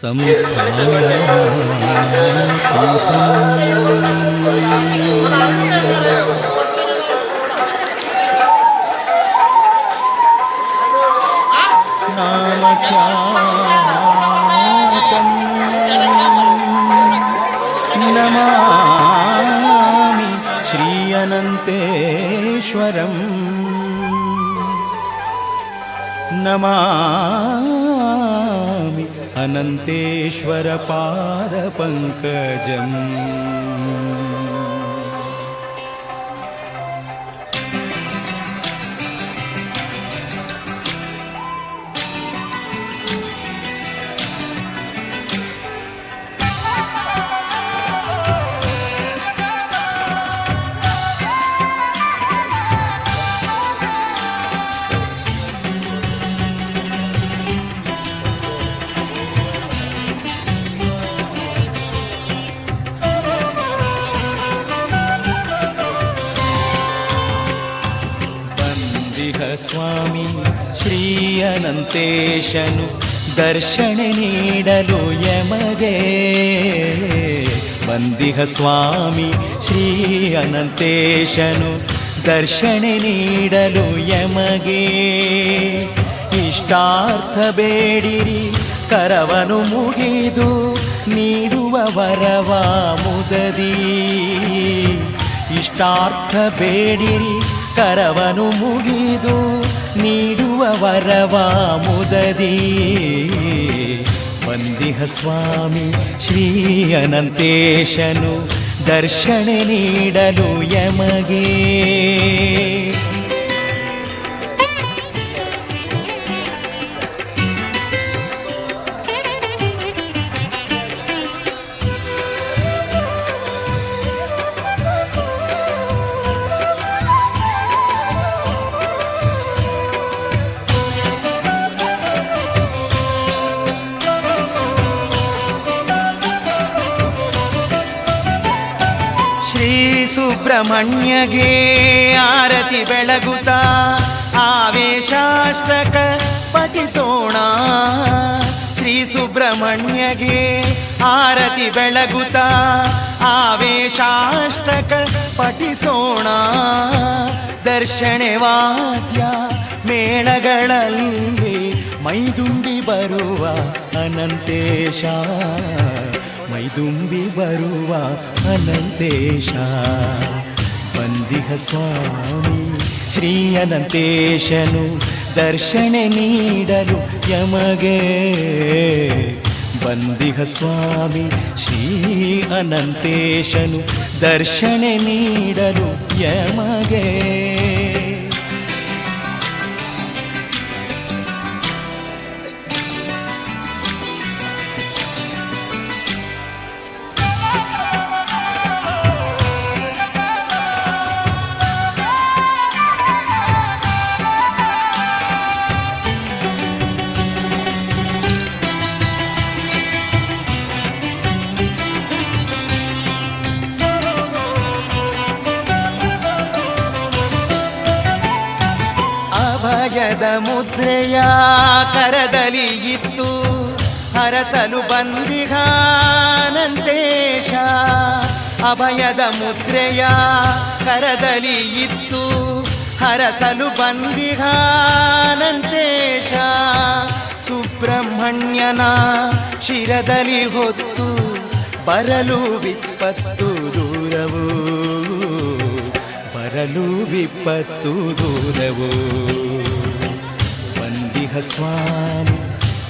ಸಂಸ್ಥಾಪಿತಂ ನಾಮಖ್ಯಾತಂ ನಮಾಮಿ ಶ್ರೀ ಅನಂತೇಶ್ವರಂ ನಮಾಮಿ ಅನಂತೇಶ್ವರ ಪಾದ ಪಂಕಜಂ. ಬಂದಿಹ ಸ್ವಾಮಿ ಶ್ರೀ ಅನಂತೇಶನು ದರ್ಶನ ನೀಡಲು ಯಮಗೆ. ಬಂದಿಹ ಸ್ವಾಮಿ ಶ್ರೀ ಅನಂತೇಶನು ದರ್ಶನ ನೀಡಲು ಯಮಗೆ. ಇಷ್ಟಾರ್ಥ ಬೇಡಿರಿ, ಕರವನು ಮುಗಿದು ನೀಡುವ ವರವ ಮುದದಿ. ಇಷ್ಟಾರ್ಥ ಬೇಡಿರಿ, ಕರವನು ಮುಗಿದು ನೀಡುವ ವರವ ಮುದದಿ. ಬಂದಿಹ ಸ್ವಾಮಿ ಶ್ರೀ ಅನಂತೇಶನು ದರ್ಶನ ನೀಡಲು ಯಮಗೆ. ಶ್ರೀ ಸುಬ್ರಹ್ಮಣ್ಯಗೆ ಆರತಿ ಬೆಳಗುತ್ತಾ ಆವೇಶಾಷ್ಟಕ ಪಠಿಸೋಣ. ಶ್ರೀ ಸುಬ್ರಹ್ಮಣ್ಯಗೆ ಆರತಿ ಬೆಳಗುತ್ತಾ ಆವೇಶಾಷ್ಟಕ ಪಠಿಸೋಣ. ದರ್ಶನೆ ವಾದ್ಯ ಮೇಳಗಳಲ್ಲಿ ಮೈದುಂಬಿ ಬರುವ ಅನಂತೇಶ, ಮೈದುಂಬಿ ಬರುವ ಅನಂತೇಶ. ಬಂದಿಹ ಸ್ವಾಮಿ ಶ್ರೀ ಅನಂತೇಶನು ದರ್ಶನ ನೀಡಲು ಯಮಗೆ. ಬಂದಿಹ ಸ್ವಾಮಿ ಶ್ರೀ ಅನಂತೇಶನು ದರ್ಶನ ನೀಡಲು ಯಮಗೆ. ಅಭಯದ ಮುದ್ರೆಯ ಕರದಲ್ಲಿ ಇತ್ತು ಹರಸಲು ಬಂದಿಹಾನಂತೇಶ. ಅಭಯದ ಮುದ್ರೆಯ ಕರದಲ್ಲಿ ಇತ್ತು ಹರಸಲು ಬಂದಿಹಾನಂತೇಶ. ಸುಬ್ರಹ್ಮಣ್ಯನ ಶಿರದಲ್ಲಿ ಹೊತ್ತು ಬರಲು ವಿಪತ್ತು ದೂರವು, ಬರಲು ವಿಪತ್ತು ದೂರವು. ಬಂದಿಹ ಸ್ವಾಮಿ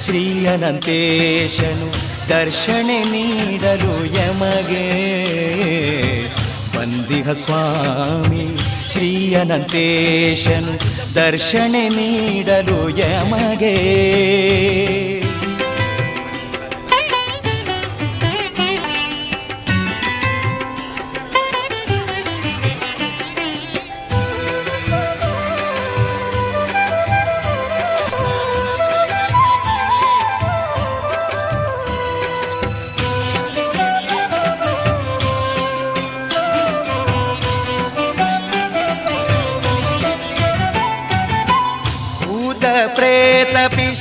ಶ್ರೀ ಅನಂತೇಶನು ದರ್ಶನ ನೀಡಲು ಯಮಗೆ. ಬಂದಿಹ ಸ್ವಾಮಿ ಶ್ರೀ ಅನಂತೇಶನು ದರ್ಶನ ನೀಡಲು ಯಮಗೆ.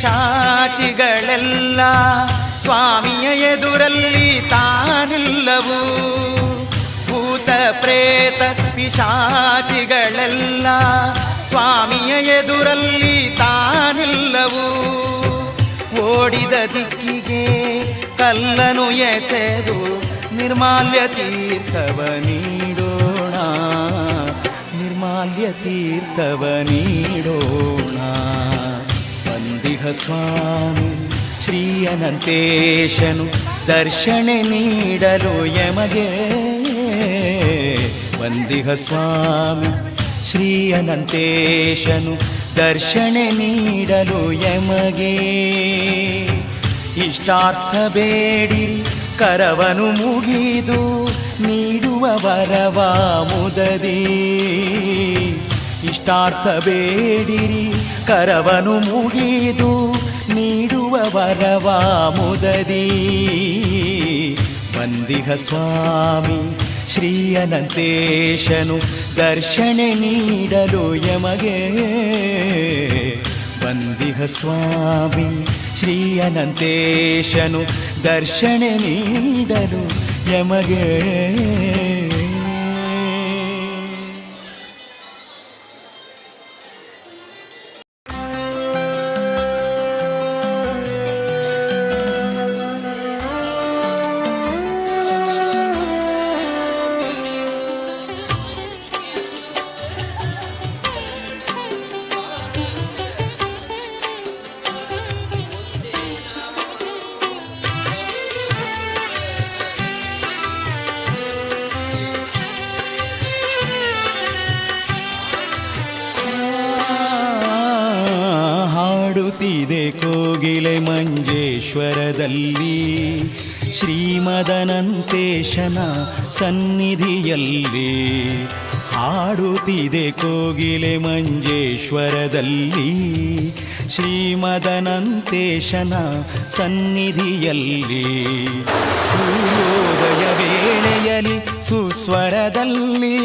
ಪಿಶಾಚಿಗಳೆಲ್ಲ ಸ್ವಾಮಿಯ ಎದುರಲ್ಲಿ ತಾನಿಲ್ಲವು. ಭೂತ ಪ್ರೇತ ಪಿಶಾಚಿಗಳೆಲ್ಲ ಸ್ವಾಮಿಯ ಎದುರಲ್ಲಿ ತಾನಿಲ್ಲವು. ಓಡಿದ ದಿಕ್ಕಿಗೆ ಕಲ್ಲನು ಎಸೆದು ನಿರ್ಮಾಲ್ಯ ತೀರ್ಥವ ನೀಡೋಣ, ನಿರ್ಮಾಲ್ಯ ತೀರ್ಥವ ನೀಡೋಣ. ಬಂದಿಹ ಸ್ವಾಮಿ ಶ್ರೀ ಅನಂತೇಶನು ದರ್ಶನೆ ನೀಡಲು ಯಮಗೆ. ಬಂದಿಹ ಸ್ವಾಮಿ ಶ್ರೀ ಅನಂತೇಶನು ದರ್ಶನೆ ನೀಡಲು ಯಮಗೆ. ಇಷ್ಟಾರ್ಥ ಬೇಡಿರಿ ಕರವನು ಮುಗಿದು ನೀಡುವ ವರವ ಮುದದಿ. ಇಷ್ಟಾರ್ಥ ಬೇಡಿರಿ ಕರವನು ಮುಗಿದು ನೀಡುವ ವರವ ಮುದದಿ. ಬಂದಿಹ ಸ್ವಾಮಿ ಶ್ರೀ ಅನಂತೇಶನು ದರ್ಶನೆ ನೀಡಲು ಯಮಗೆ. ಬಂದಿಹ ಸ್ವಾಮಿ ಶ್ರೀ ಅನಂತೇಶನು ದರ್ಶನೆ ನೀಡಲು ಯಮಗೆ. ಹಾಡುತ್ತಿದೆ ಕೋಗಿಲೆ ಮಂಜೇಶ್ವರದಲ್ಲಿ, ಶ್ರೀಮದನಂತೇಶನ ಸನ್ನಿಧಿಯಲ್ಲಿ. ಹಾಡುತ್ತಿದೆ ಕೋಗಿಲೆ ಮಂಜೇಶ್ವರದಲ್ಲಿ, ಶ್ರೀಮದನಂತೇಶನ ಸನ್ನಿಧಿಯಲ್ಲಿ. ಸೂರ್ಯೋದಯ ವೇಳೆಯಲಿ ಸುಸ್ವರದಲ್ಲಿ,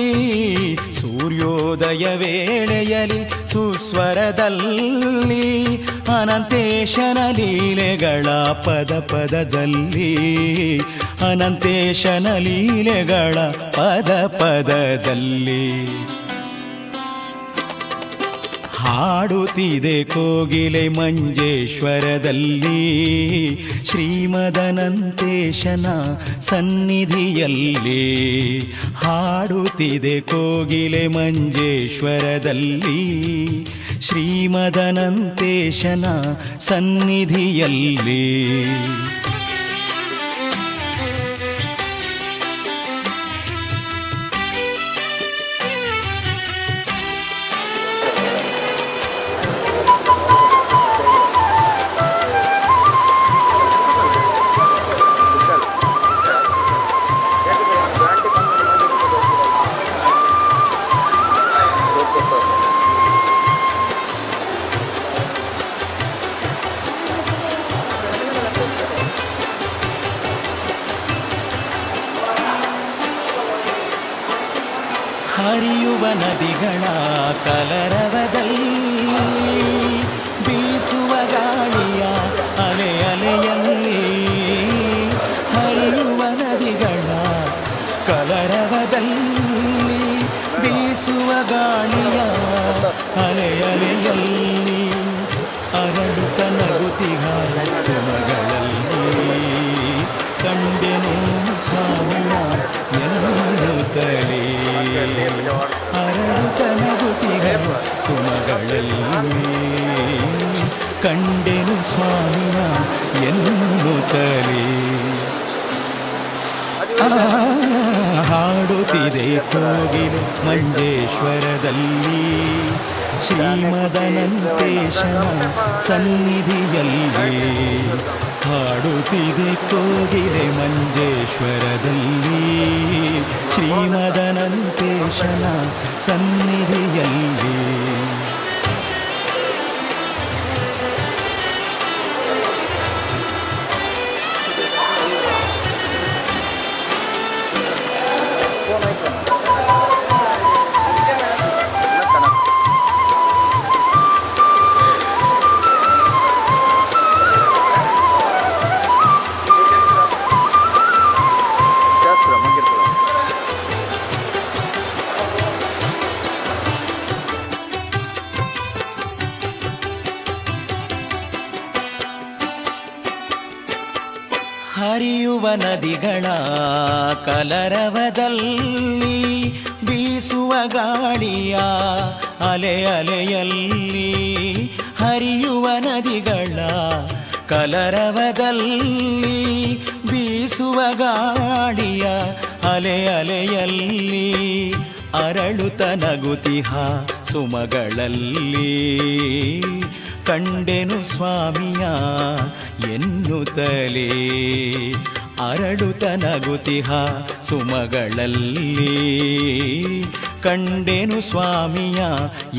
ಸೂರ್ಯೋದಯ ವೇಳೆಯಲಿ ಸುಸ್ವರದಲ್ಲಿ, ಅನಂತೇಶನ ಲೀಲೆಗಳ ಪದ ಪದದಲ್ಲಿ, ಅನಂತೇಶನ ಲೀಲೆಗಳ ಪದ ಪದದಲ್ಲಿ. ಹಾಡುತ್ತಿದೆ ಕೋಗಿಲೆ ಮಂಜೇಶ್ವರದಲ್ಲಿ, ಶ್ರೀಮದನಂತೇಶನ ಸನ್ನಿಧಿಯಲ್ಲಿ. ಹಾಡುತ್ತಿದೆ ಕೋಗಿಲೆ ಮಂಜೇಶ್ವರದಲ್ಲಿ, ಶ್ರೀಮದನಂತೇಶನ ಸನ್ನಿಧಿಯಲ್ಲಿ. ಹರಿಯುವ ನದಿಗಳ ಕಲರವದಲ್ಲಿ, ಬೀಸುವ ಗಾಳಿಯ ಅಲೆ ಅಲೆಯಲ್ಲಿ, ಹರಿಯುವ ನದಿಗಳ ಕಲರವದಲ್ಲಿ, ಬೀಸುವ ಗಾಳಿಯ ಅಲೆ ಅಲೆಯಲ್ಲಿ, ಅರಳುತ್ತ ನಗುತಿಹ ಸುಮಗಳಲ್ಲಿ ಕಂಡೆನು ಸ್ವಾಮಿಯ ಎನ್ನುತ್ತಲೇ. ಅರಳುತ್ತ ನಗುತಿಹ ಸುಮಗಳಲ್ಲಿ ಕಂಡೆನು ಸ್ವಾಮಿಯ ಎನ್ನುತ್ತಲೇ. ಹಾಡುತ್ತಿದೆ ಕೋಗಿಲೆ ಮಂಜೇಶ್ವರದಲ್ಲಿ, ಶ್ರೀಮದನಂತೇಶನ ಸನ್ನಿಧಿಯಲ್ಲಿ. ಹಾಡುತ್ತಿದೆ ಕೋಗಿಲೆ ಮಂಜೇಶ್ವರದಲ್ಲಿ, ಶ್ರೀಮದನಂತೇಶನ ಸನ್ನಿಧಿಯಲ್ಲಿ. ನದಿಗಳ ಕಲರವದಲ್ಲಿ, ಬೀಸುವ ಗಾಳಿಯ ಅಲೆ ಅಲೆಯಲ್ಲಿ, ಹರಿಯುವ ನದಿಗಳ ಕಲರವದಲ್ಲಿ, ಬೀಸುವ ಗಾಳಿಯ ಅಲೆ ಅಲೆಯಲ್ಲಿ, ಅರಳುತ ನಗುತಿಹ ಸುಮಗಳಲ್ಲಿ ಕಂಡೆನು ಸ್ವಾಮಿಯ ಎನ್ನುತ್ತಲೇ, ಅರಳುತ ನಗುತಿಹ ಸುಮಗಳಲ್ಲಿ ಕಂಡೆನು ಸ್ವಾಮಿಯ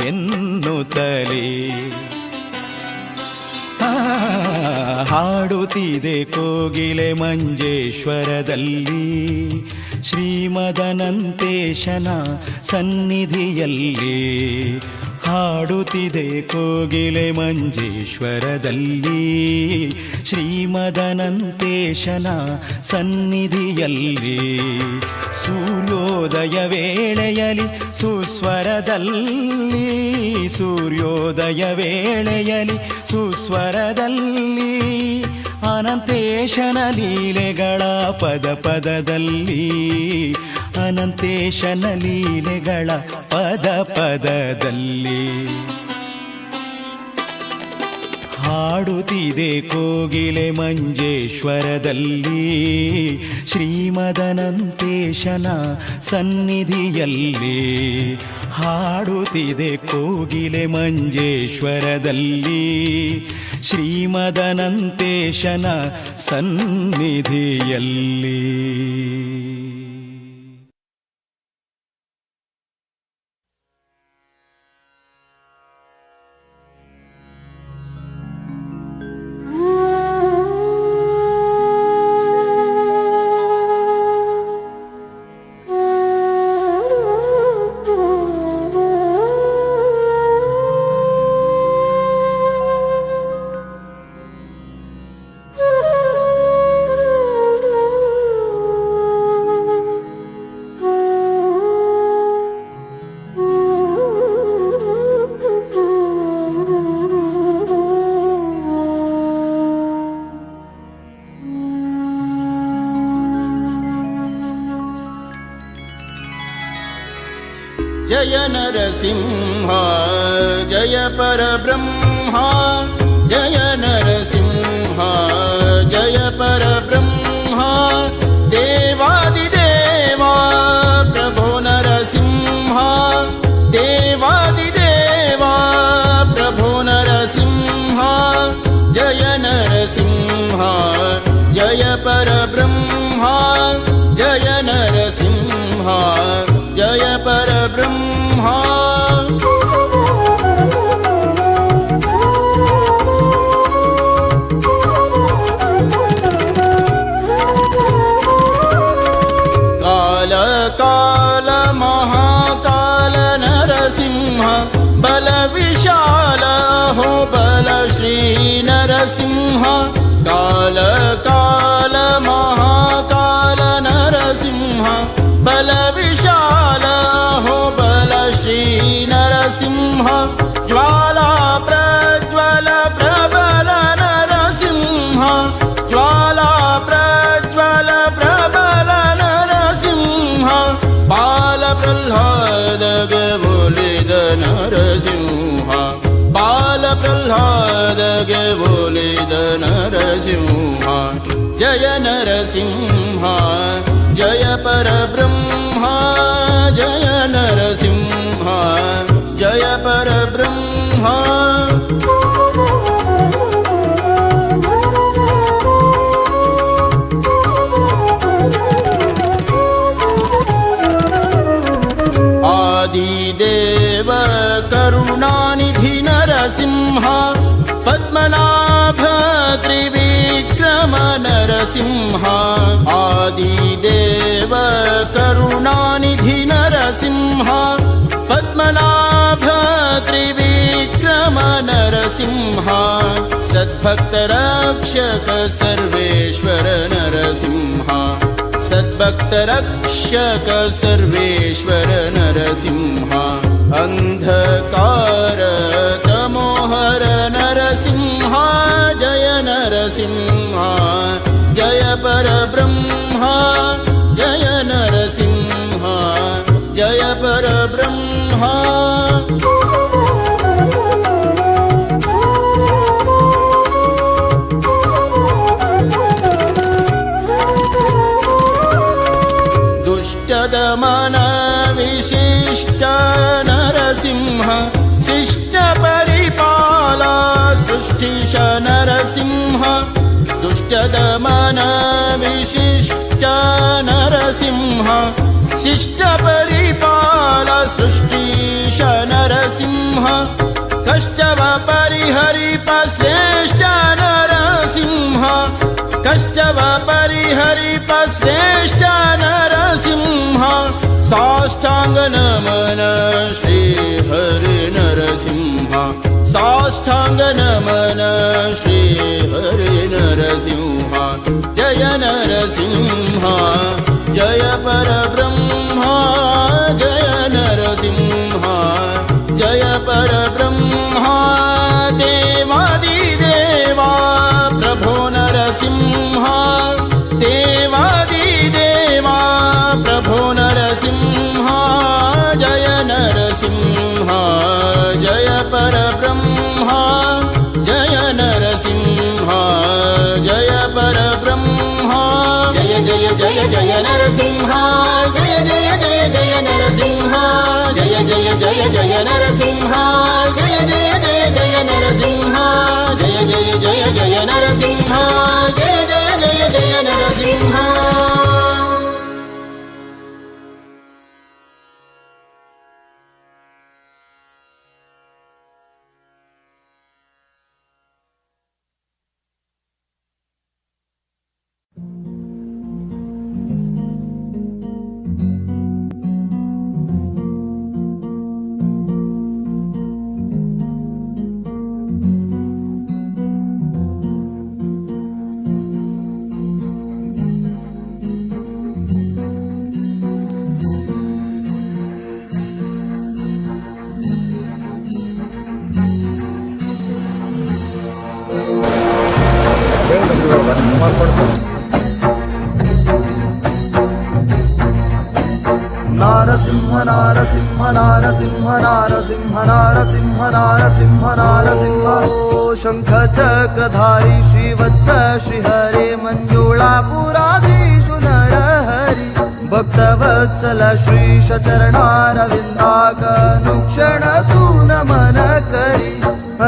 ಎನ್ನುತ್ತಲೇ. ಹಾಡುತ್ತಿದೆ ಕೋಗಿಲೆ ಮಂಜೇಶ್ವರದಲ್ಲಿ, ಶ್ರೀಮದನಂತೇಶನ ಸನ್ನಿಧಿಯಲ್ಲಿ. ಹಾಡುತ್ತಿದೆ ಕೋಗಿಲೆ ಮಂಜೇಶ್ವರದಲ್ಲಿ, ಶ್ರೀಮದನಂತೇಶನ ಸನ್ನಿಧಿಯಲ್ಲಿ. ಸೂರ್ಯೋದಯ ವೇಳೆಯಲಿ ಸುಸ್ವರದಲ್ಲಿ, ಸೂರ್ಯೋದಯ ವೇಳೆಯಲಿ ಸುಸ್ವರದಲ್ಲಿ, ಅನಂತೇಶನ ಲೀಲೆಗಳ ಪದ ಪದದಲ್ಲಿ, ಅನಂತೇಶನ ಲೀಲೆಗಳ ಪದ ಪದದಲ್ಲಿ. ಹಾಡುತ್ತಿದೆ ಕೋಗಿಲೆ ಮಂಜೇಶ್ವರದಲ್ಲಿ, ಶ್ರೀಮದನಂತೇಶನ ಸನ್ನಿಧಿಯಲ್ಲಿ. ಹಾಡುತ್ತಿದೆ ಕೋಗಿಲೆ ಮಂಜೇಶ್ವರದಲ್ಲಿ, ಶ್ರೀಮದನಂತೇಶನ ಸನ್ನಿಧಿಯಲ್ಲಿ. ಜಯ ನರಸಿಂಹ ಜಯ ಪರಬ್ರಹ್ಮ, ಜಯ ನರಸಿಂಹ ಜಯ ಪರಬ್ರಹ್ಮ, ದೇವಾದಿದೇವಾ ಪ್ರಭೋ ನರಸಿಂಹ, ದೇವಾದಿದೇವಾ ಪ್ರಭೋ ನರಸಿಂಹ, ಜಯ ನರಸಿಂಹ ಜಯ ಪರಬ್ರಹ್ಮ, ಜಯ ನರಸಿಂಹ ಜಯ ಪರಬ್ರಹ್ಮ. ಕಾಲ ಕಾಲ ಮಹಾಕಾಲ ನರಸಿಂಹ, ಬಲ ವಿಶಾಲ ಹೋ ಬಲ ಶ್ರೀ ನರಸಿಂಹ. ಕಾಲ ಕಾಲ ಮಹಾಕಾಲ ನರಸಿಂಹ, ಬಲ ವಿಶಾಲ ಹೋ ಬಲ ಶ್ರೀ ನರಸಿಂಹ. ಜ್ವಾಲಾ ಪ್ರಜ್ವಲ ಪ್ರಬಲ ನರಸಿಂಹ, ಜ್ವಾಲಾ ಪ್ರಜ್ವಲ ಪ್ರಬಲ ನರಸಿಂಹ, ಬಾಲ ಪ್ರಹ್ಲಾದಗೆ ಒಲಿದ ನರಸಿಂಹ, ಬಾಲ ಪ್ರಹ್ಲಾದಗೆ ಒಲಿದ ನರಸಿಂಹ, ಜಯ ನರಸಿಂಹ ಜಯ ಪರಬ್ರಹ್ಮ, ಜಯ ನರಸಿಂಹ ಜಯ ಪರಬ್ರಹ್ಮ. ಆದಿದೇವ ಕರುಣಾನಿಧಿ ನರಸಿಂಹ, ಪದ್ಮನಾಭ ತ್ರಿವಿಕ್ರಮ ನರಸಿಂಹ. ಆದಿದೇವ ಕರುಣಾನಿಧಿ ನರಸಿಂಹ, ಪದ್ಮನಾಭ ತ್ರಿವಿಕ್ರಮ ನರಸಿಂಹ, ಸದ್ಭಕ್ತ ರಕ್ಷಕ ಸರ್ವೇಶ್ವರ ನರಸಿಂಹ, ಸದ್ಭಕ್ತ ರಕ್ಷಕ ಸರ್ವೇಶ್ವರ ನರಸಿಂಹ, ಅಂಧಕಾರ ತಮೋಹರ ನರಸಿಂಹ, ಜಯ ನರಸಿಂಹ ಜಯ परब्रह्म जय नरसिंह जय परब्रह्म। दुष्टदमन विशिष्ट नरसिंह शिष्ट परिपाला सृष्टिश नरसिंह। दुष्टदमन विशिष्ट नरसिंह शिष्ट परिपाला सृष्टिश नरसिंह। कष्टव परिहरिप श्रेष्ठ नरसिंह कष्टव परिहरिप श्रेष्ठ नरसिंह। साष्टांग नमन श्री हरि नरसिंह साष्टांग नमन श्री हरि नरसिंह। जय नरसिंह जय परब्रह्म जय नरसिंह जय परब्रह्म। देवादिदेवा प्रभो नरसिंह देवादिदेवा प्रभो नरसिंह। जय नरसिंह जय परब्रह्म जय नरसिंह जय परब्रह्म। जय जय जय जय नरसिंह जय जय जय जय नरसिंह जय जय जय जय नरसिंह जय जय जय जय नरसिंह जय जय जय जय नरसिंह जय जय जय जय Narasimha. Narasimha Narasimha Narasimha Narasimha Narasimha Narasimha Narasimha. शंख चक्रधारी श्रीवत्स श्रीहरे मंजुळापुराधीशु नरहरि भक्तवत्सल श्रीश चरणारविन्दाकनुक्षण तू नमन करी।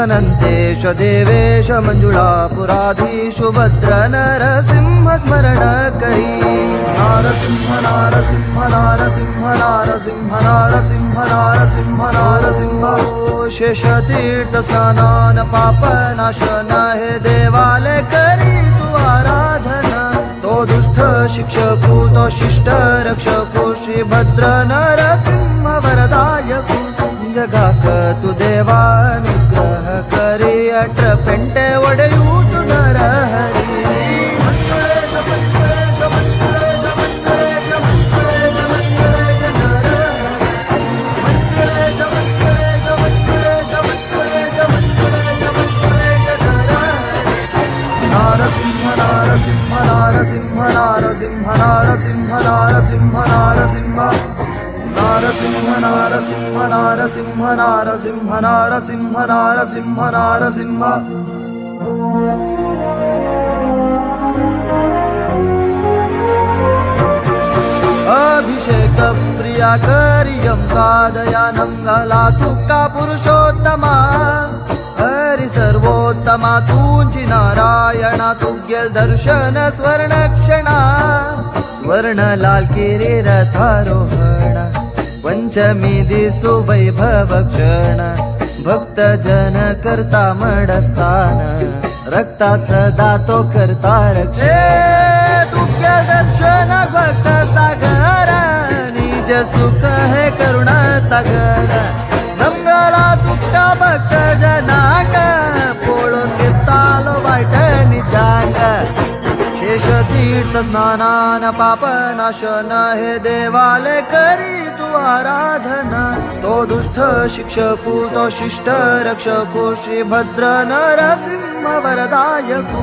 अनंतेश देवेश मंजुळापुराधीशु भद्र नरसिंह स्मरण करी। नारसिंह नारसिंह नारसिंह नारसिंह नारसिंह नारसिंह नारसिंह। शेषतीर्थ स्नानान पाप नाशन हे देवालय करी तू आराधना। तो दुष्ट शिक्षकु तो शिष्ट रक्षकु श्री भद्र नरसिंह वरदायकु। जगाक तू देवानुग्रह करी अठ्र पेंटे वडयूत नरहरी। मंजुळेश मंजुळेश मंजुळेश मंजुळेश मंजुळेश मंजुळेश नरहरी। मंजुळेश मंजुळेश मंजुळेश मंजुळेश मंजुळेश मंजुळेश नरहरी। नारसिंह नारसिंह नारसिंह नारसिंह नारसिंह नारसिंह नारसिंह नारसिंह नारसिंह नारसिंह नारसिंह नारसिंह नारसिंह नारसिंह। अभिषेक प्रिया करियं कादयानं गला तुका पुरुषोत्तमा हरि सर्वोत्तमा तुंची नारायणा तुग्यल दर्शन स्वर्ण क्षणा स्वर्ण लाल किरी रथारोहण पंचमी दिसु वैभव क्षण भक्त जन करता मडस्थान रक्ता सदा तो करता रक्षण। तुग्य दर्शन भक्त सागर निज सुख हे करुणा सागर नमगला तुका भक्त जनाक पोळून घेतालो वाट निजांग। शेषतीर्थ स्नानान पाप नाशन हे देवालय करी तू आराधना। तो दुष्ट शिक्षकु तो शिष्ट रक्षकु श्री भद्र नरसिंह वरदायकु।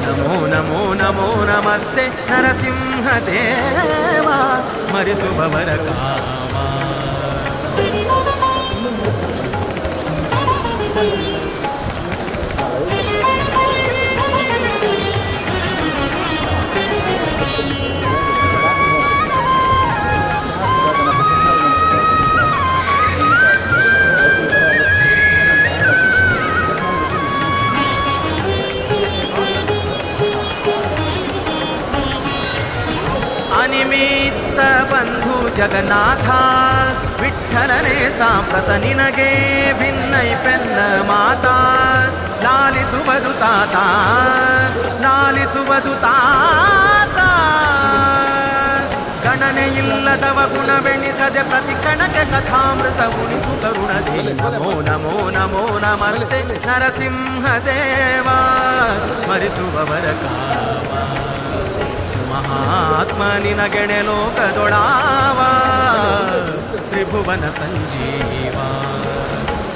ನಮೋ ನಮೋ ನಮೋ ನಮಸ್ತೆ ನರಸಿಂಹ ದೇವ ಸ್ಮರಿಸುವವರ ಕಾವ. ಅನಿಮಿತ್ತ ಬಂಧು ಜಗನ್ನಾಥ ವಿಠಲನೇ, ಸಾಂಪ್ರತ ನಿನಗೆ ಭಿನ್ನೈ ಪೆನ್ನ ಮಾತಾ. ಲಾಲಿಸುವುದು ತಾತ, ಲಾಲಿಸುವುದು ತಾತ. ಗಣನೆ ಇಲ್ಲದವ ಗುಣವೆಣಿಸದೆ ಪ್ರತಿ ಕ್ಷಣಕ್ಕೆ ಕಥಾಮೃತ ಉಣಿಸು ಕರುಣದೆ. ನಮೋ ನಮೋ ನಮೋ ನಮಸ್ತೆ ನರಸಿಂಹ ದೇವ ಸ್ಮರಿಸುವವರ ಕಾವ. ಸುಮಹಾತ್ಮ ನಿನಗೆಣೆ ಲೋಕದೊಳಾವ, ತ್ರಿಭುವನ ಸಂಜೀವ.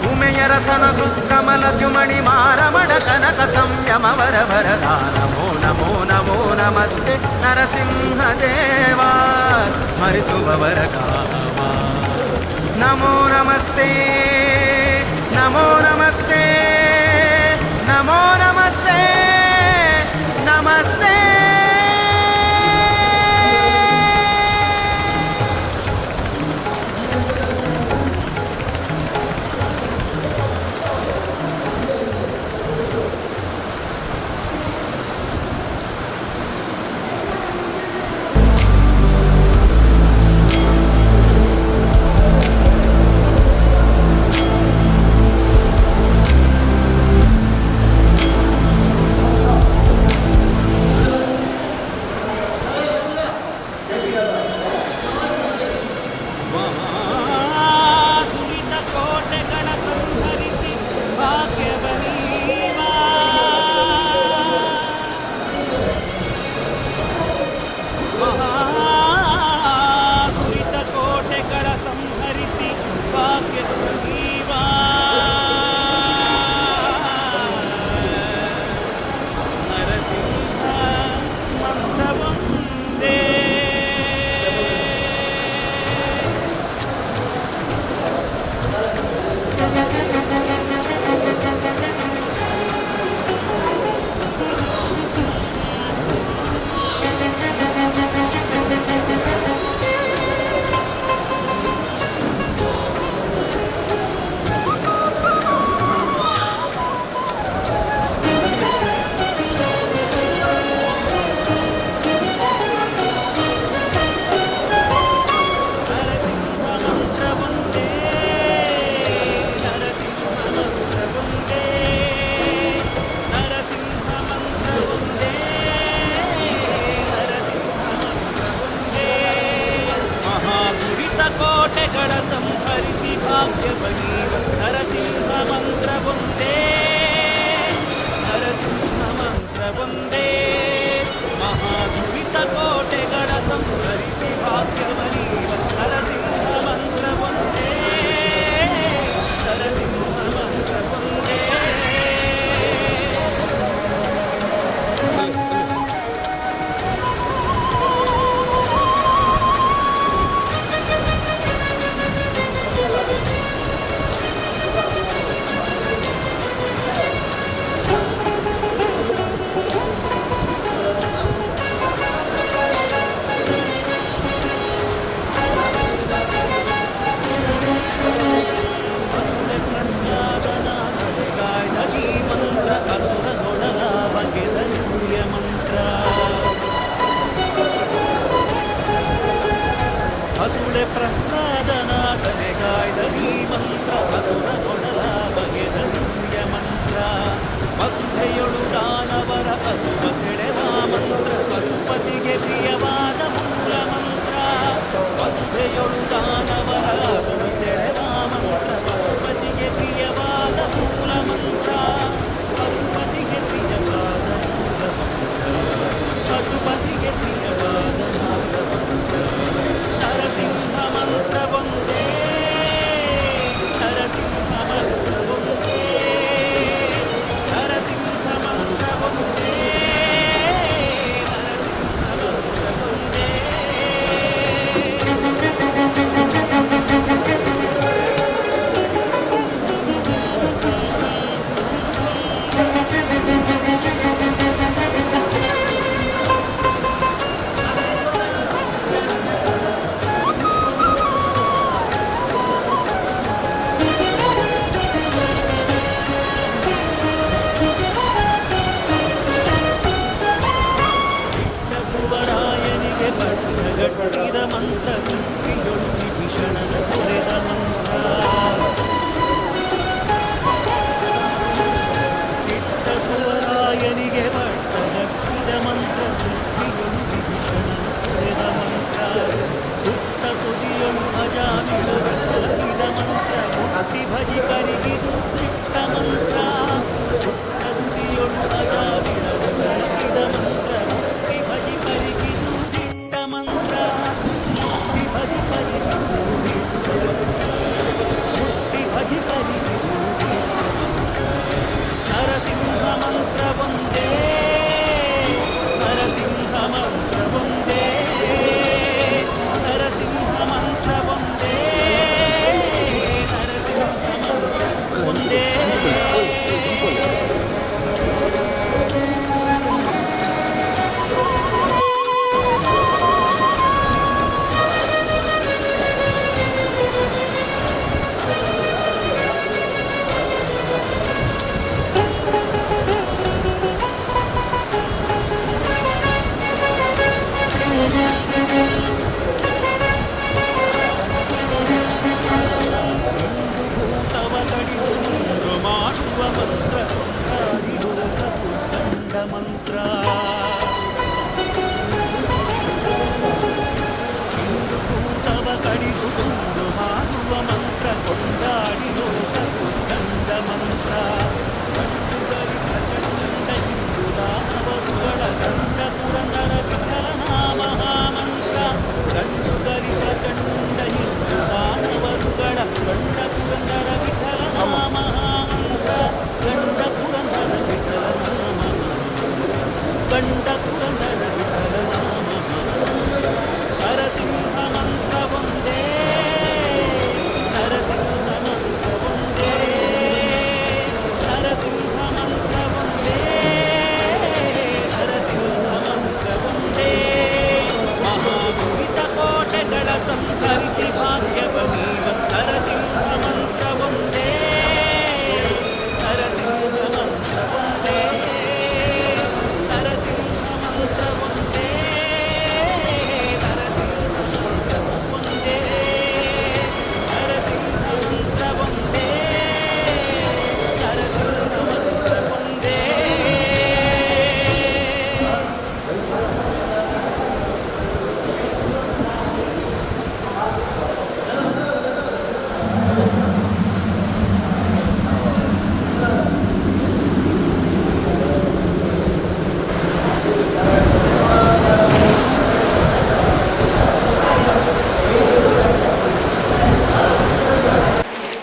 ಉಮೆಯ ರಸನ ಕಮಲ ದ್ಯುಮಣಿ ಮಾರಮಣ ಕನಕ ಸಂಯಮ ವರ ವರದ. ನಮೋ ನಮೋ ನಮೋ ನಮಸ್ತೆ ನರಸಿಂಹ ದೇವ ಸ್ಮರಿಸುವವರ ಕಾವ. ನಮೋ ನಮಸ್ತೆ, ನಮೋ ನಮಸ್ತೆ, ನಮೋ ನಮಸ್ತೆ, ನಮಸ್ತೆ.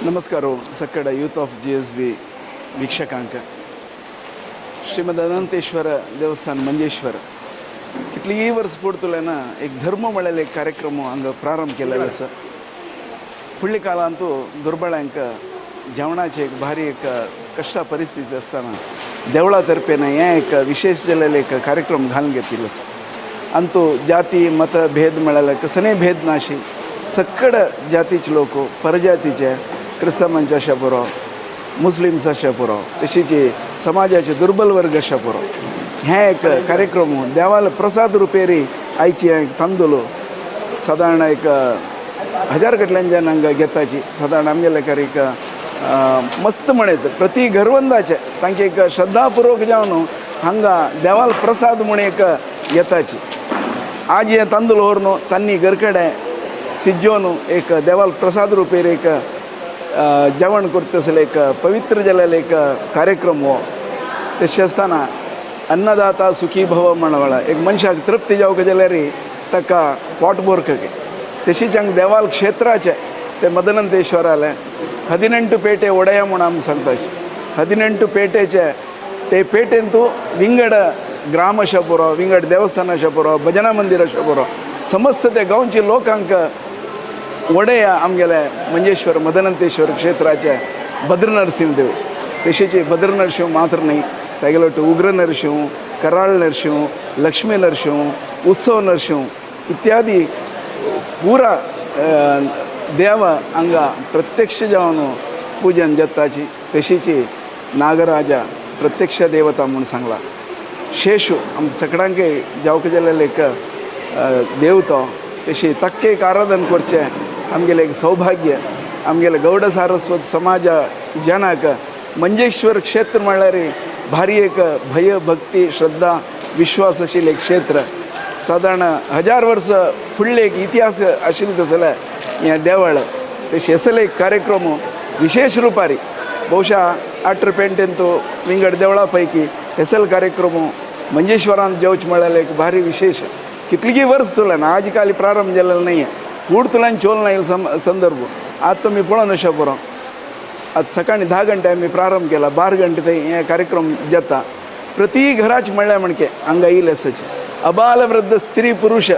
ನಮಸ್ಕಾರ Sakkada youth of G S B ವೀಕ್ಷಕಾಂಕ. ಶ್ರೀಮದ್ ಅನಂತೇಶ್ವರ ದೇವಸ್ಥಾನ ಮಂಜೇಶ್ವರ कितली वर्स पडतलेना एक धर्म म्हळ्यार एक कार्यक्रम हांगा प्रारंभ केलेलो आसा. फुडल्या काळांतू दुर्बळ्यांक जेवणाची एक भारी एक कश्टा परिस्थिती आसतना देवळा तर्फेन हें एक विशेष जाल्लें एक कार्यक्रम घालून घेतिल्लो आसा. आनी तो जाती मत भेद म्हळ्यार कसलेय भेद नाशी सक्कड जातीचे लोक परजातीचे क्रिस्तांवांचे आशा पुरो, मुस्लिम्स आशा पुरो, तशीच समाजाचे दुर्बल वर्ग आशा पुरो, हें एक कार्यक्रम देवाल प्रसाद रुपेरी आयची एक तांदूळ सादारण एक हजार कडल्यान जेन्ना हांगा घेताची सादारण आमगेले एक मस्त म्हणत प्रति घरवंदाचे तांचे एक श्रद्धापूर्वक जावन हांगा देवाल प्रसाद म्हूण एक येताची. आज हे तांदूळ व्हरून तांणी घरकडे शिजोवन एक देवाल प्रसाद रुपेर एक जेवण करता आसले एक पवित्र जाल्लेलो एक कार्यक्रम हो. तशें आसतना अन्नदाता सुखी भव म्हणवळ एक मनशाक तृप्ती जावंक जाल्यार ताका पोट भरकके. तशीच हांगा देवाल क्षेत्राचे ते मदनंतेश्वराले 18 पेटे ಒಡೆಯ म्हूण आमी सांगताची. 18 पेटेचे ते पेटेंतू विंगड ग्राम अशें पुरो, विंगड देवस्थान अशें पुरो, भजना मंदिर अशें पुरो, समस्त ते गांवचे लोकांक ಒಡೆಯ आमगेले मंजेश्वर मदनंतेश्वर क्षेत्राचे भद्र नरसिंह देव. तशीच भद्र नरसिंह मात्र न्ही, तागेलो उग्र नरसिंह, कराळ नरसिंह, लक्ष्मी नरसिंह, उत्सव नरसिंह इत्यादी पुरा देव हांगा प्रत्यक्ष जावन पूजन जाताची. तशीच नागराजा प्रत्यक्ष देवता म्हूण सांगला. शेषू आमकां सगळ्यांकय जावंक जाल्लें एक देव तो. तशी तक्के एक आराधन करचें आमगेलें एक सौभाग्य. आमगेले गौड सारस्वत समाज जनाक मंजेश्वर क्षेत्र म्हळ्यार भारी एक भय भक्ती श्रद्धा विश्वास आशिल्लें एक क्षेत्र. सादारण 1000 वर्स फुडले एक इतिहास आशिल्लें तसलें हें देवळ. तशें असले एक कार्यक्रम विशेष रुपारी ಬಹುಶಃ आठर पेंटेंतू विंगड देवळा पैकी एसल कार्यक्रम मंजेश्वरान जेवच म्हळ्यार एक भारी विशेष. कितलीगी वर्स तुला आज काली प्रारंभ जालेलो नाही कूड तुला चोल नाही संदर्भ आज तुमी पळोवन अशें पुरो. आज सकाळी 10 घंटे आमी प्रारंभ केला, 12 घंटे थंय हे कार्यक्रम जाता. प्रति घराच म्हणल्यार म्हणके हांगा येयले आसाची अबाल वृद्ध स्त्री पुरुष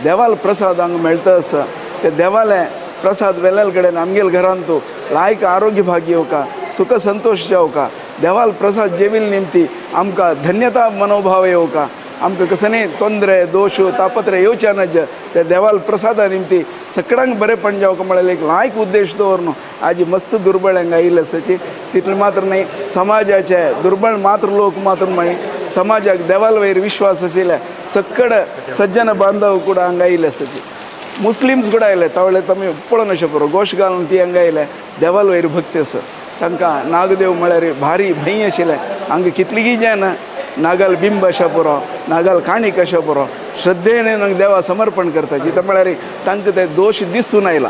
देवाल प्रसाद हांगा मेळटा आसा. ते देवाले प्रसाद वेल्याल कडेन आमगेल घरांत लायक आरोग्य भाग्य येवका, सुख संतोष जावका. देवाल प्रसाद जेवील निमती आमकां धन्यता मनोभाव येवका. आमकां कसले तोंदरे दोश तापत्रे येवचे नज ते देवाल प्रसादा निमती सगळ्यांक बरेपण जावका म्हळ्यार एक लायक उद्देश दवरून आज मस्त दुर्बळ हांगा आयिल्ले आसाची. तितले मात्र न्हय, समाजाचे दुर्बळ मात्र लोक मात्र न्हय, समाजाक देवाल वयर विश्वास आशिल्ले सगळे सज्जन बांधव ಕೂಡ हांगा आयिल्ले आसाची. मुस्लिम्स ಕೂಡ आयले तावळे तुमी पळोवन अशें पुरो गोश घालून ती हांगा आयले. देवाल वयर भक्ती आसा तांकां. नागदेव म्हळ्यार भारी भंय आशिल्लें. हांगा कितलीगी जाण नागाल बिंब अशें पुरो, नागाल काणीक अशें पुरो श्रद्धेन देवा समर्पण करता. जिता म्हळ्यार तांकां ते दोश दिसून आयला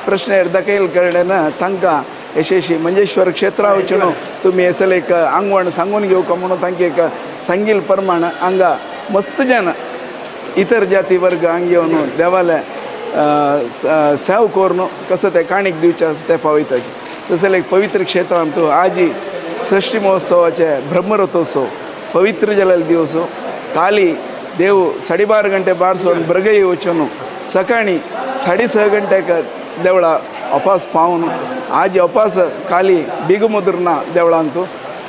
प्रश्न दाखयल कडेन तांकां यशस्वी मंजेश्वर क्षेत्रा वचून तुमी हेसर एक आंगवण सांगून घेवका म्हणून तांकां एक सांगील प्रमाण हांगा मस्त जन इतर जाती वर्ग हांगा येवन देवाले सेव करून कसं ते काणीक दिवचें आसा तें पावयताचे. तशें एक पवित्र क्षेत्रांत आजी सृष्टी महोत्सवाचे ब्रह्मरथोत्सव पवित्र जालेले दिवस. काली देव 12:30 गंटे बारसोन ब्रगई वचून सकाळी 6:30 गंटेक देवळा अपास पावन आजी अपास काली बिगमुद्रना देवळांतू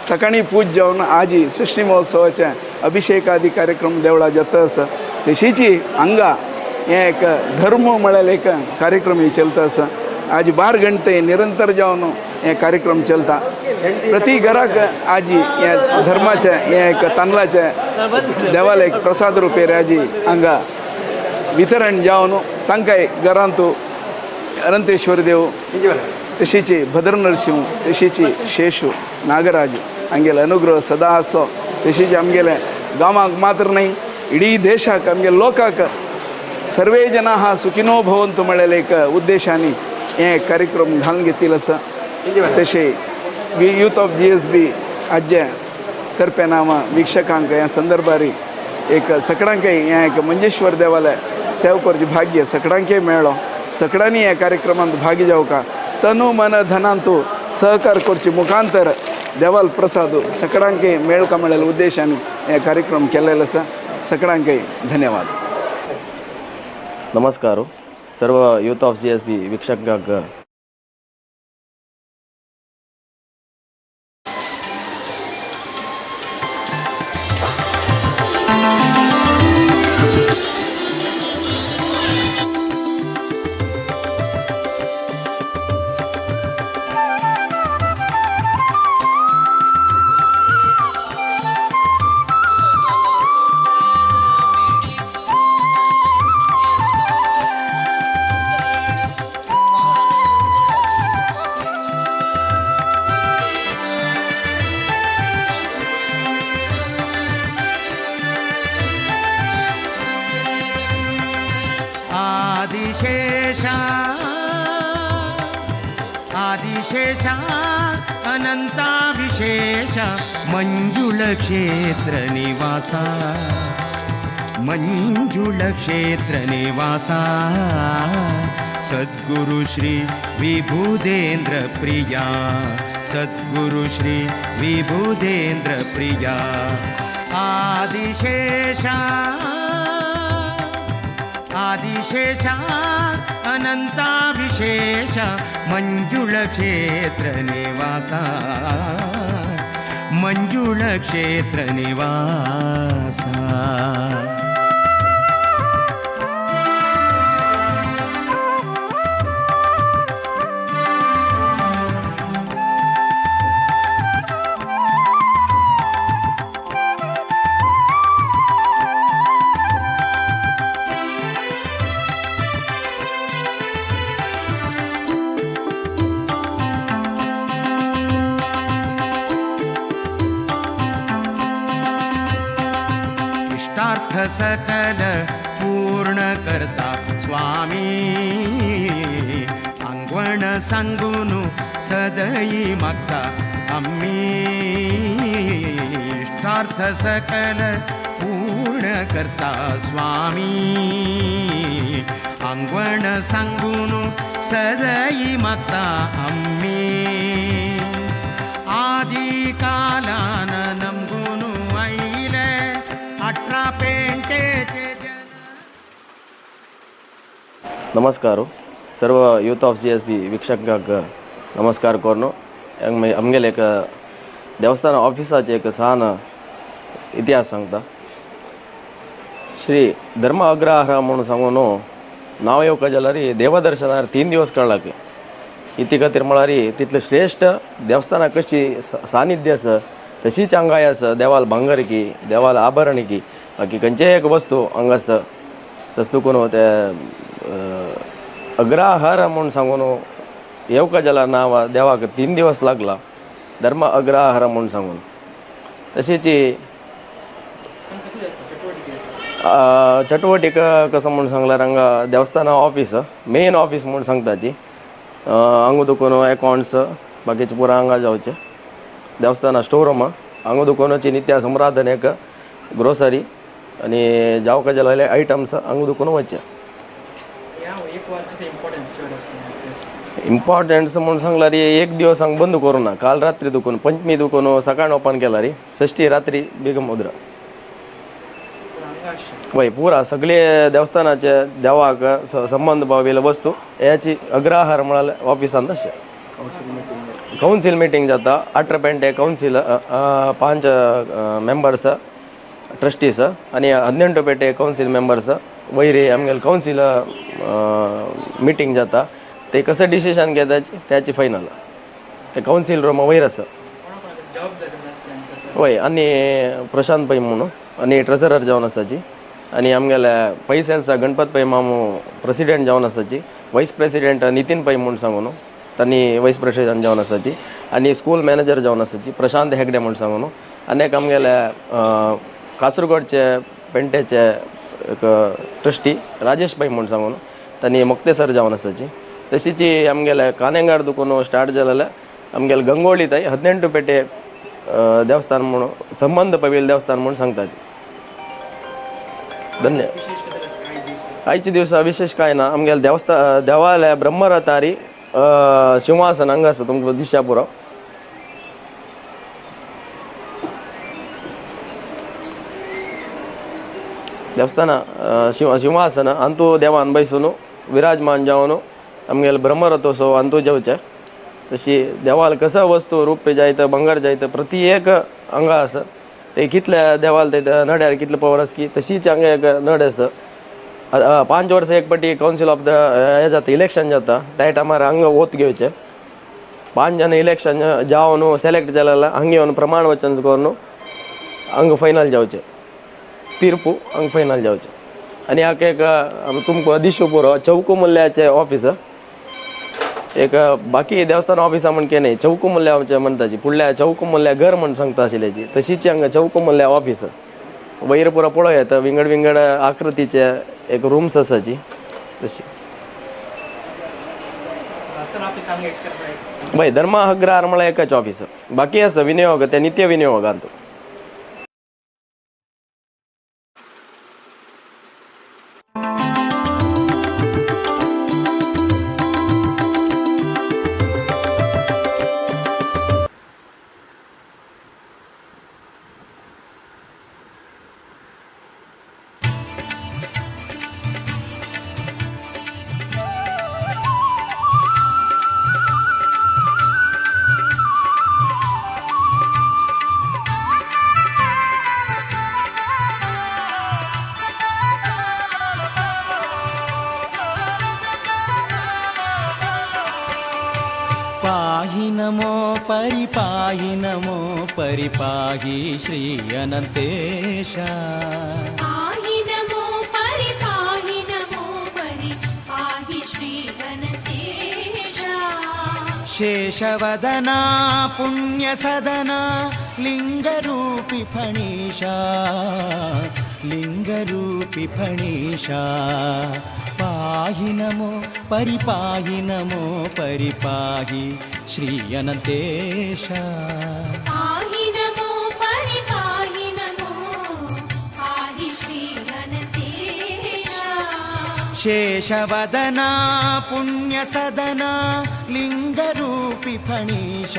सकाळी पूज जावन आजी सृष्टी महोत्सवाचे अभिषेक आदी कार्यक्रम देवळा जाता आसा. तशीची हांगा हें एक धर्म म्हळ्यार एक कार्यक्रम हे चलता आसा. आज 12 घंटे निरंतर जावन हे कार्यक्रम चलता. प्रति घराक आजी हे धर्माचे हे एक तांदळाचे देवाला एक प्रसाद रुपेर आजी हांगा वितरण जावन तांकां घरांत अनंतेश्वर देव तशीची भद्र नरसिंह तशीची शेषू नागराज हांगेले अनुग्रह सदा आसो. तशीच आमगेले गांवांक मात्र न्हय, इडी देशाक आमगे लोकांक सर्वे जनाः सुखिनो भवन्तु म्हळ्यार एक उद्देशांनी हे कार्यक्रम घालून घेतिल्लो आसा. तशें यूथ ऑफ GSB आज्जे तर्फे नांव वीक्षकांक ह्या संदर्भार एक सगळ्यांकय हें एक मंजेश्वर देवालय सेव करचें भाग्य सगळ्यांकय मेळ्ळो. सगळ्यांनी ह्या कार्यक्रमांत भागी जावका, तनु मन धनांतू सहकार करचे मुखांतर देवाल प्रसाद सगळ्यांकय मेळका म्हळ्यार उद्देशान हे कार्यक्रम केलेलो आसा. सगळ्यांकय धन्यवाद. नमस्कार सर्व youth of GSB वीक्षकांक. Adiseshiah Adiseshiah अनंताविशेष मंजुळ क्षेत्र निवासा, मंजुळ क्षेत्र निवासा, सद्गुरु श्री विभुदेंद्र प्रिया, सद्गुरु श्री विभुदेंद्र प्रिया. आदिशेषा आदिशेषा अनंताविशेष मंजुळ क्षेत्र निवासा, मंजुळ क्षेत्र निवासा. इष्टार्थ सकल पूर्ण करता स्वामी, आंगवण सांगून सदई मागता आम्ही. इष्टार्थ इष्टार्थ सकल पूर्ण करता स्वामी आंगवण सांगून सदई मागता आम्ही आदी कालान नमगून आयले 18 पेंटेचे जन. नमस्कार सर्व यूथ ऑफ GSB वीक्षकांक नमस्कार करून आमगेले एक देवस्थान ऑफिसाचे एक सान इतिहास सांगता. श्री धर्म अग्रहार म्हणून सांगून नांव येवका जाल्यार देवदर्शनार 3 दिवस काडला इती खातीर म्हळ्यार तितलें श्रेश्ठ देवस्थानां कशी सानिध्य आसा तशीच हांगाय आसा. देवाल भांगर की, देवाल आभरण की, बाकी खंयचेय एक वस्तू हांगा आसा. तस देखून ते अग्रहार म्हूण सांगून येवका जाल्यार नांव देवाक 3 दिवस लागला धर्म अग्रहार म्हूण सांगून. तशीच चटवटीक कसो म्हूण सांगल्यार हांगा देवस्थाना ऑफीस, मेन ऑफीस म्हूण सांगताची. हांगा दुकोन अकावंट्स बाकीचे पुरा हांगा जावचे. देवस्थाना स्टोर रूम हांगा दुकोनाची नित्य समराधन एक ग्रोसरी आनी जावका जाल्यार आयटम्स हांगा दुकोन वचचे. इम्पॉर्टन्स म्हूण सांगल्यार एक दिवस हांगा बंद करूं ना. काल रात्री दुकोन पंचमी दुकोन सकाळ ओपन केला रे, षष्ठी रात्री बेगम मुद्रा वय पुरा सगळे देवस्थानाचे देवाक संबंद पाविल्ले वस्तू ह्याची अग्रहार म्हळ्यार ऑफिसान अशें कावन्सील मिटींग जाता. 18 पेंटे कावन्सील 5 मेंबर्स ट्रस्टीस आनी 18 पेटे कावन्सील मेंबर्स वयर आमगेले कावन्सील मिटींग जाता. ते कसं डिसिशन घेताची त्याची फायनल ते कावन्सील रूम वयर आसा. वय आनी प्रशांत पै म्हणून आनी ट्रेजरर जावन आसाची आनी आमगेले पैसेल्सा गणपत पै मामू प्रेसिडेंट जावन आसाची, वायस प्रेसिडेंट नितीन पै म्हूण सांगून तांणी वायस प्रेसिडेंट जावन आसाची आनी स्कूल मॅनेजर जावन आसाची प्रशांत हेगडे म्हूण सांगून. आनी एक आमगेले कासरगोडचे पेंटेचे एक ट्रस्टी राजेश पै म्हूण सांगून तांणी मोक्तेसर जावन आसाची. तशीच आमगेले कानेंगाड दुकून स्टार्ट जालेले आमगेले गंगोळी ताई 18 पेटे देवस्थान म्हणून संबंद पविल देवस्थान म्हणून सांगताची. धन्य. आयच्या दिवसा विशेष काय ना, आमगेले देवस्थान देवालय ब्रह्मरथारी सिंहासन हांगा आसा तुमकां दिसच्या पुरो. देवस्थान सिंहासन अंतू देवान बैसून विराजमान जावन आमगेले ब्रह्मरथोत्सव अंतू जेवचे. तशी देवाल कसं वस्तू रुप्य जायत बंगार जायत प्रति एक हांगा आसा. ते कितले देवाल ते नड्यार कितले पवर आसा की तशीच हांगा एक नड आसा. 5 वर्सां एक पाटी कावन्सील ऑफ the हे जाता, इलेक्शन जाता. त्या टायमार हांगा ओत घेवचे 5 जाण इलेक्शन जावन सिलेक्ट जालें हांगा येवन प्रमाण वचन करून हांगा फायनल जावचे, तीर्पू हांगा फायनल जावचे. आनी हाका एक तुमकां दिशू पुरो चौको मुल्याचें ऑफीस एक बाकी देवस्थान ऑफिसा म्हण न्ही चौको मुल्या म्हणटाची फुडल्या चौको मुल्या घर म्हण सांगता आशिल्ल्याची तशीच हांगा चौको मुल्या ऑफीस वयर पुरो पळोवं येता विंगड विंगड आकृतीचे एक रूम्स आसाची तशी. वय धर्म अग्रहार म्हळ्यार एकच ऑफिस, बाकी आसा विनियोग ते नित्य विनियोगांत. पाहि नमो परिपाहि नमो परिपाहि श्री अनंतेश. पाहि नमो परिपाहि नमो परिपाहि श्री अनंतेश. शेषवदना पुण्यसदना लिंगरूपी फणीशा लिंगरूपी फणीशा. पाहि नमो परिपाहि नमो परिपाहि श्री अनंतेश. पाहि नमो परिपाहि ಶೇಷವದನ ಪುಣ್ಯ ಸದನ ಲಿಂಗರೂಪಿ ಫಣೀಶ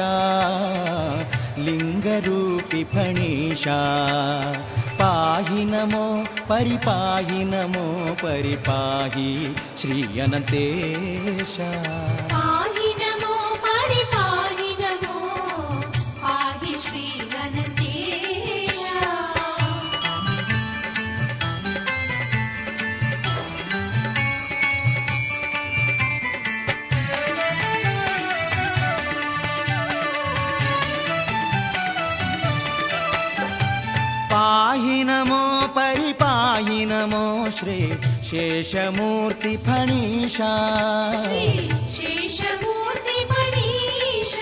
ಲಿಂಗರೂಪಿ ಫಣೀಶ ಪಾಹಿ ನಮೋ ಪರಿಪಾಹಿ ನಮೋ ಪರಿಪಾಹಿ ಶ್ರೀ ಅನಂತೇಶ. ಪಾಹಿ ನಮೋ ಪರಿಪಾಹಿ ನಮೋ ಪಾಹಿ ಶ್ರೀ ಅನಂತೇಶ. ಪಾಹಿ ನಮೋ ಪರಿಪಾಹಿ ನಮೋ ಶ್ರೀ ಶೇಷಮೂರ್ತಿ ಫಣೀಶ ಶ್ರೀ ಶೇಷಮೂರ್ತಿ ಫಣೀಶ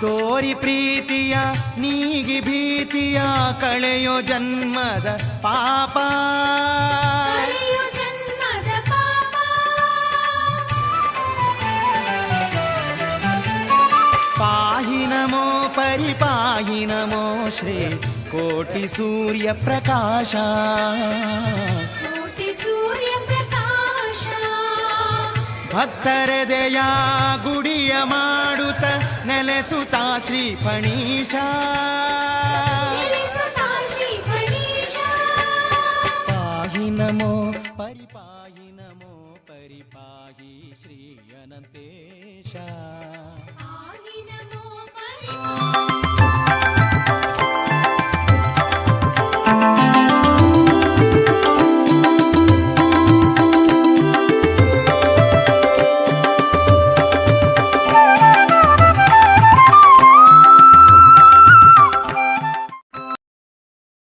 ತೋರಿ ಪ್ರೀತಿಯ ನೀಗಿ ಭೀತಿಯ ಕಳೆಯೋ ಜನ್ಮದ ಪಾಪ ಕಳೆಯೋ ಜನ್ಮದ ಪಾಪ. ಪಾಹಿ ನಮೋ ಪರಿಪಾಹಿ ನಮೋ ಶ್ರೀ ಕೋಟಿ ಸೂರ್ಯ ಪ್ರಕಾಶ ಕೋಟಿ ಸೂರ್ಯ ಪ್ರಕಾಶ ಭಕ್ತರೆದೆಯ ಗುಡಿಯ ಮಾಡುತ್ತ ನೆಲೆಸುತ್ತ ಶ್ರೀ ಫಣೀಶ ನೆಲೆಸುತ್ತ ಶ್ರೀ ಫಣೀಶ. ಪಾಹಿ ನಮೋ ಪರಿಪಾಹಿ ನಮೋ ಪರಿಪಾಹಿ ಶ್ರೀ ಅನಂತೇಶ.